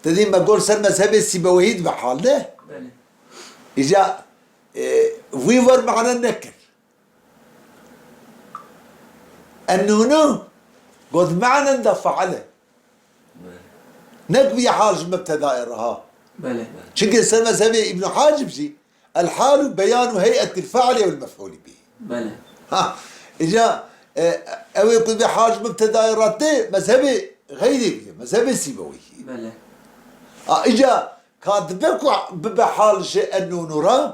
Te dî me got ser mezhebê Sîbeweyî dibe hal, ne? Belê. Îca, e, wî wer mane nekir. En-nûnu got manen de faal e. Belê. Nek bi hal ji mubtedayê re ha. Belê. Çimkî ser mezhebê Îbn Hacib jî, el-halu beyanu hey'etil faili ew el-mef'uli bih. Belê. Ha, îca, e, ew ê ku bi hal ji mubtedayê re tê, mezhebê xeyrê wî ye, mezhebê Sîbeweyî. Belê. Ha, îca ka dibe ku bibe hal ji en-nûnu re,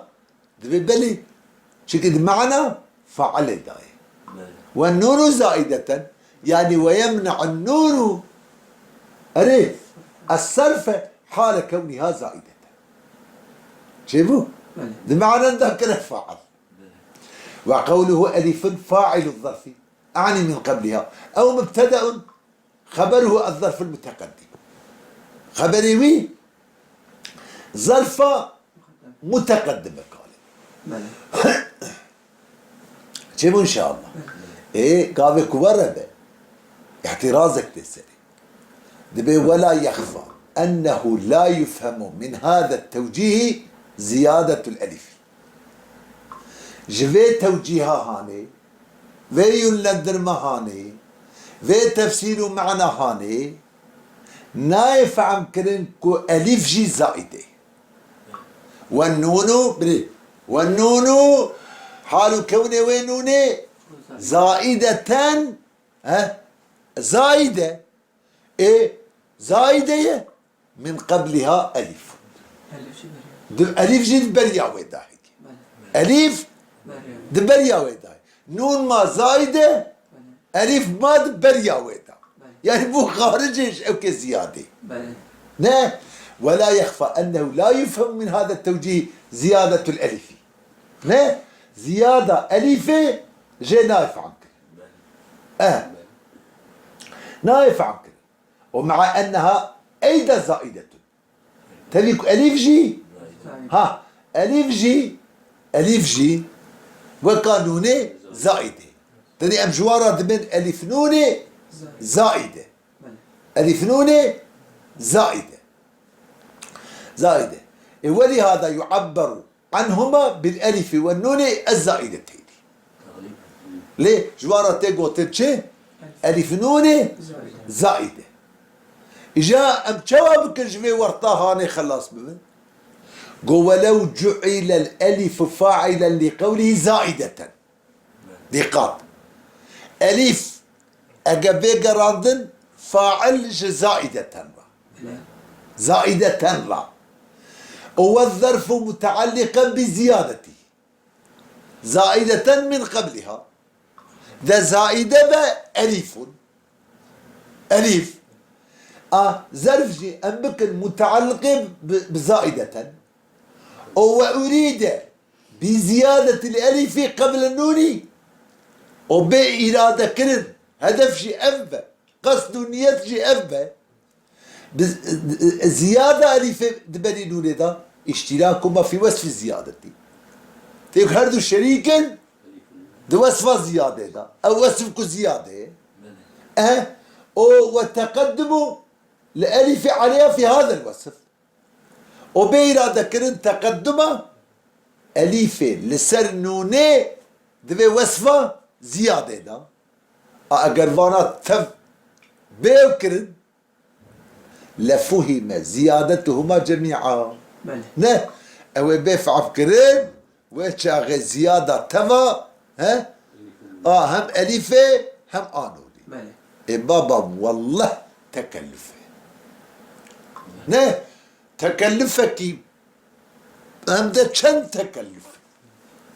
Dibê belê. Çimkî di mana failê de ye. Belê. Ve nûnu zaideten, yanî ve yemne'un nûnu, erê, es-sarfe hale kewniha zaideten. Çêbû? Belê. Di manen de kire fail. Belê. Ve qewluhu elifun fa'ilu zarfi, a'ni min qebliha. Ew mubtede'un Xeberuhu ez-zerful muteqeddim. Xeberê wî zerfa muteqeddim e kalê. Belê. Çêbû înşeallah. Belê. Ê, gavê ku were be, îhtirazek tê serê. Dibê, "Wela yexfa ennehu la yufhemu min hada tewcîhi ziyadetul elif." Ji vê tewcîha hanê, vê yûnlendirme hanê, vê tefsîr û mana hanê, nayê fehmkirin ku elîf jî zaîd e. Ve nûnû, birê, ve nûnû, hal û kewnê wê nûnê, zaîdeten, he, zaîd e. Ê, zaîde ye. Min qebliha elîf. Elîf jî beriya. Di, elîf jî di beriya wê de heye. Belê. Elîf Beriya. di beriya wê de. Nûn ma zaîde, Belê. elîf ma di beriya wê de. Belê. Yani bu xaricê ji ewkê ziyadê. Belê. Ne? Ve la yexfa ennehu la yufhemu min hada tewcîh ziyadetul elifi. Ne? Ziyada elîfê jê nayê fehmkirin. Eh. Nayê fehmkirin. Ve mea enneha eyda zaidetun. Tevî ku elîf jî, ha, elîf jî, elîf jî weka nûnê zaîdê. Tenê em ji wan re dibin elîf nûnê zaîde. Elîf nûnê zaîde. Zaîde. E, welîhada yu'abberu anhuma bil elifi ve nûnê ez-zaideteynî. Lê ji wan re tê gotin çi? Elîf nûnê zaîde. Îja em çawa bikin ji vê werta hanê xelas bibin? Go welew cu'ilel elifu fa'ilen li qewlihî zaideten. Dîqat. Elîf ege bê gerandin fail ji zaideten re. Zaideten re. Û ve zerfu mutealliqen bi ziyadetî. Zaideten min qebliha. De zaide be elîfun. Elîf. A, zerf jî em bikin mutealliqê bi, bi zaideten. O ve urîde bi ziyadetil elîfî qeble nûnî. O bê îrade kirin. Hedef jî ev be. Qesd û niyet jî ev be. Bi, ziyada elîfê di berî nûnê de, îştîrakû ma fî wesfî ziyadetî. Tê ku her du şerîk in, di wesfa ziyadê de. Ew wesf ku ziyade ye. E, o ve teqeddumu li elîfê aleyha fî hadel wesf. O bê îrade kirin teqedduma elîfê li ser nûnê di vê wesfa ziyadê de. A eger vana tev bê kirin, lefuhîme ziyadetuhuma cemî'a. Belê. Ne, ew ê bê fehm kirin, wê çaxê ziyada teva, he? A hem elîfê hem a nûnê. Belê. Ê baba, wallah tekelluf e. Ne, tekellufekî hem de çend tekelluf.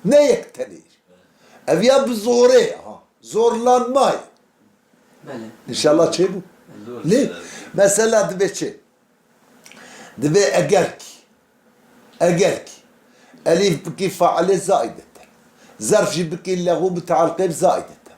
Ne yek tenê. Ev ya bi zorê ye, ha. Zorlanma ye. Belê. Înşallah çêbû. Zor Lê, mesele. Mesela dibe çi? Dibe eger ki, eger ki, elîf bikî failê zaîde te. Zerf jî bikî lexû mutealqê bi zaîde te.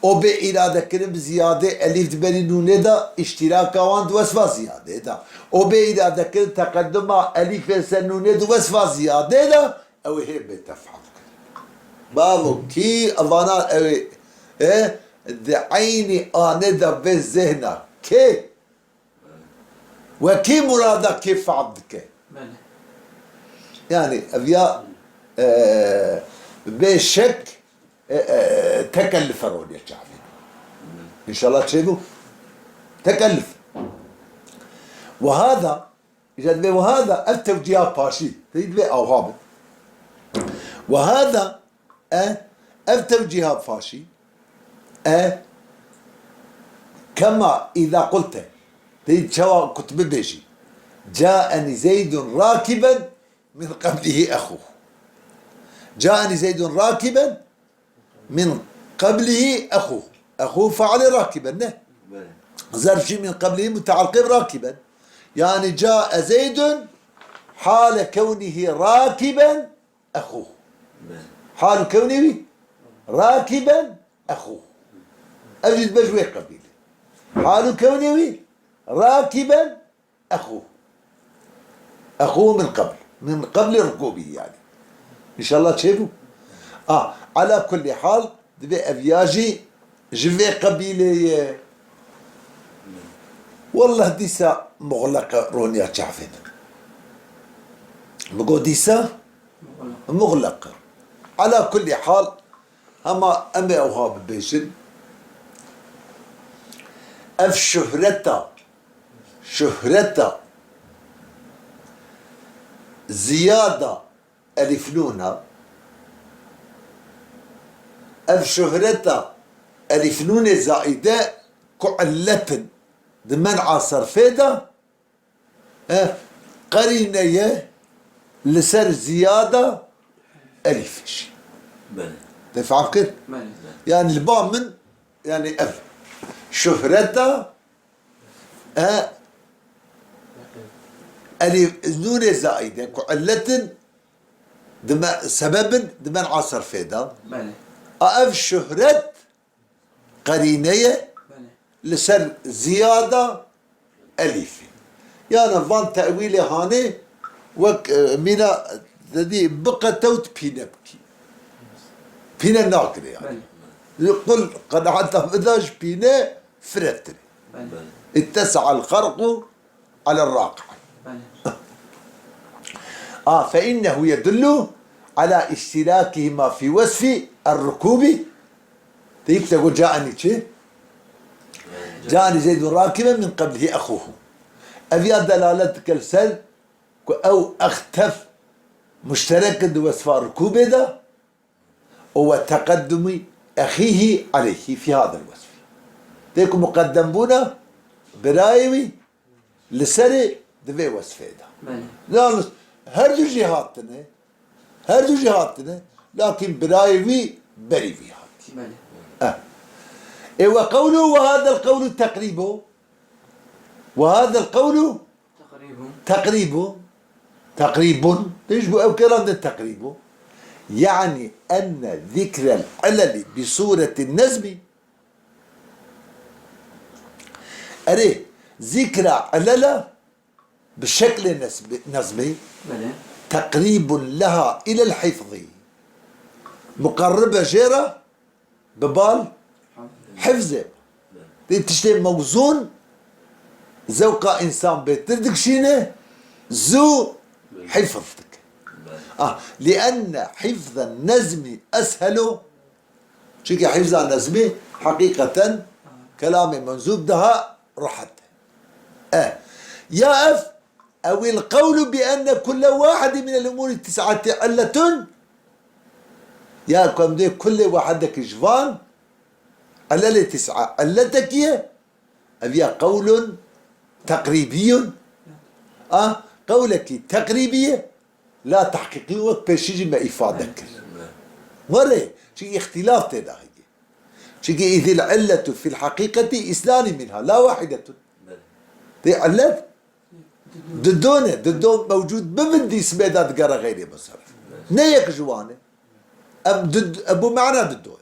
O bê îradekirin bi ziyadê elîf di berî nûnê de, îştîraka wan di wesfa ziyadê de. O bê îradekirin teqeduma elîfê ser nûnê di wesfa ziyadê de, ew ê hê bê tefham kirin. Bavo kî evana ew ê, e, di eynî anê de bê zêhna. Kê? We kî murada kî fehm dike? Belê. Yani ev ya, e, bê şek, e, e, tekellif e roniye çavê. Înşallah çêbû. Tekellif. Ve hada, îca divê ve hada, ev tewcîha paşî. Tey divê awha bin. Ve hada, e, ev tewcîha paşî, e, kema îza qulte. Tey çawa ku tu bibêjî. Caenî Zeydun rakiben min qeblihî exûh. Caenî Zeydun rakiben min qeblihî exûh. Exûh failê rakiben ne? Belê. Zerf jî min qeblihî mutealqê bi rakiben. Yani cae Zeydun hale kewnihî rakiben exûh. Belê. Hal û kewnê wî rakiben exûh. Ev jî dibe ji wê qebîlê. Hal û kewnê wî rakiben exûh. Exûh min qebl. Min qeblî rikûbî yani. Înşallah çêbû. A, ala kullî hal, divê ev ya jî ji vê qebîlê ye. Wallah dîsa muxleq e roniya çavê min. Min got dîsa muxleq e. Ala kullî hal, hema em ê ewha bibêjin. Ev şuhreta Şuhreta ziyada elîfnûna, ev şuhreta elîfnûnê zaîde ku illetin di men'a serfê de, e, qerîne ye li ser ziyada elîfê jî. Belê. Te fehm kir? Belê. Yani li ba min, yani ev şuhreta E, elîf, nûnê zaîde ku illetin di me, sebebin di men'a serfê de. Belê. A ev şuhret qerîne ye Belê. Li ser ziyada elîfê. Yani van tewîlê hanê wek, e, mîna dedî biqetewt pîne bikî. Pîne nakire yani. Belê. Li qul qenaeta min de ji pîne firetir. Belê. İttese'al garku alel raqi. Belê. A, fe innehu yedullu ala iştirakihima fi wesfi er-rukubi. Deyip de got caeni çi? Caeni Zeydun rakiben min qablihi ehuhu. Ev ya delalet dike li ser ku ew ex tev muşterek in di wesfa rikûbê de. û we teqeddumî exîhî aleyhî fî hadel wesfî. Tê ku muqeddembûna birayê wî li serê di vê wesfê de. Belê. Yalnız her du jî hatine, her du jî hatine, lakin birayê wî berî wî hatî. Belê. Eh. Ê we qewlu, we hadel qewlu teqrîbo. We hadel qewlu Teqrîbun. Teqrîbun. Teqrîbun. Tê ji bo ew kê randin teqrîbun. Yani enne zikrel ileli bi sureti nezmi. Erê, zikra ilela bi şeklê nesbi-, nezmî. Belê. Teqrîbun leha ilel hifzî. Muqerribe jê re bi bal hifzê. Dê tiştê mewzûn zewqa însan bêtir dikişîne, zû hifz dike. Ah, lienne hifzen nezmî eshelu, çunke hifza nezmî heqîqeten kelamê menzûb daha rahat e. E, ya ev Ew il qewlu bi enne kulle wahidi minel umuri tis'ati illetun. Ya ku em dê kullê wahidekî ji van, ilelê tis'a, illetekî ye. Ev ya qewlun teqrîbiyun. A, qewlekî teqrîbî ye. La tehqîqî wek pêşî jî me îfade kir. Were, çünkü ihtilaf tê de heye. Çünkü idil illetu fil hakikati isnani minha, la wahidetu. Belê. Tê illet didone, dido mewcud bibin di ismê de digere xeyrê musarrif. Ne yek ji wan e. Em did-, em bu mana dido ya.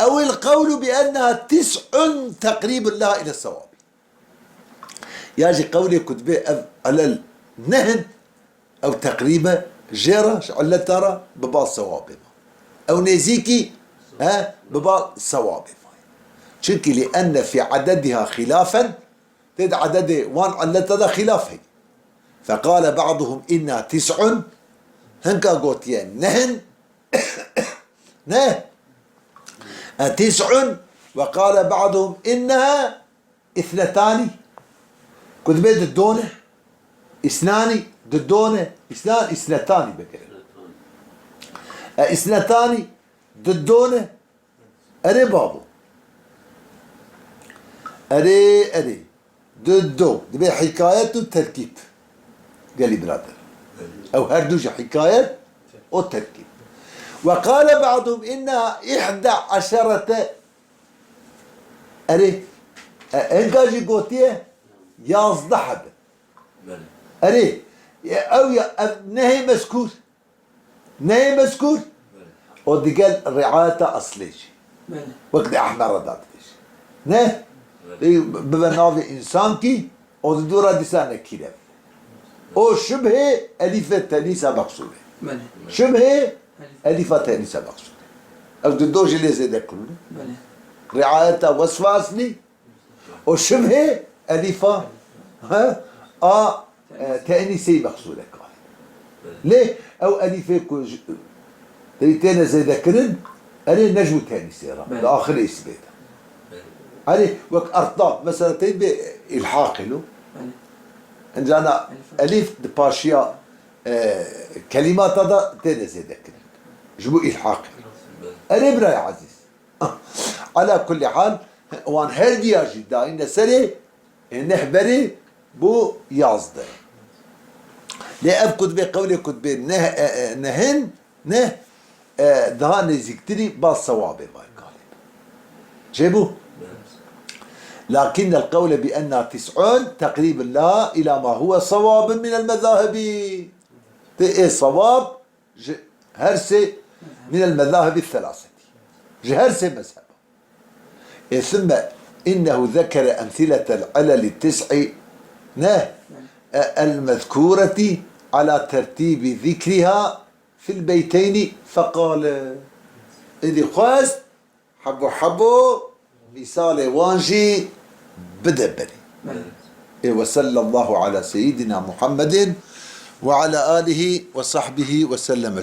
Ew il qewlu bi enneha tis'un teqribun laha ile sewabi. Ya jî qewlê ku dibê ev ilel nehin, ew teqrîbe jê re, ji illeta re bi bal sewabê ma. Ew nêzîkî, he, bi bal sewabê ma. Çunkî li enne fî edediha xîlafen, tê di ededê wan illeta de xîlaf heye. Feqale ba'duhum inna tis'un, hinka gotiye nehin, ne, e, tis'un, ve qale ba'duhum inneha Îsnetanî. Ku dibê didone. Îsnanî, didone. Îsnan, îsnetanî bigire. E, îsnetanî, didone. Erê babo. Erê, erê. Dido. Dibê hikayet û terkîb. Gelî birader. Ew her du jî hikayet û terkîb. Ve qale ba'dum inneha ihda eşerete Erê, e, hinka jî gotiye yazdeh hebin. Belê. Erê, e, ew ya, ev nehê mezkûr. Nehê mezkûr. Belê. O digel riayeta eslê jî. Belê. Wek di Ehmer re da dibêje. Ne? Belê. Ê, bibe navê însankî, o di dû re dîsa nekîre. O şibhê elîfê tenîsa meqsûd e. Belê. Şibhê elîfa tenîsa meqsûd e. Ev di do jî lê zêde kirûne. Belê. Riayeta wesfa eslî û şibhê elîfa, he, a, e, tenîsê meqsûd e kar. Lê ew elîfê ku ji, tê-, têne zêdekirin, erê ne ji bo tenîsê re, Belê. Di axirê îsmê de. Erê, wek ertdab, mesela tê bê îlhaqê lo. Belê. Encana Elîf. Elîf di paşiya, e, kelîmata de têne zêdekirin. Ji bo îlhaqê. Belê. Erê birayê ezîz. Ala kulli hal, wan her diya jî dayîne serê, e, neh berê bo yazdeh. Lê ev ku dibê qewlê ku dibê neh, e, e, nehin, neh, e, daha nêzîktirî bal sewabê may galib. Çêbû? Lakin el qewle bi enna tis'un teqrîbun la ila ma huwe sewabun min el mezahibi. Tê ê sewab ji her sê min el mezahibi selaseti. Ji her sê mezheba. E, thumme innehu zekere emsiletel ileli tis'i, ne, e, el mezkureti ala tertibi zikriha fil beyteyni feqale. Êdî xwest hebo hebo mîsalê wan jî bide berê. Belê. Ê, ve sallallahu ala seyyidina Muhammedin ve ala alihi ve sahbihi ve sellem.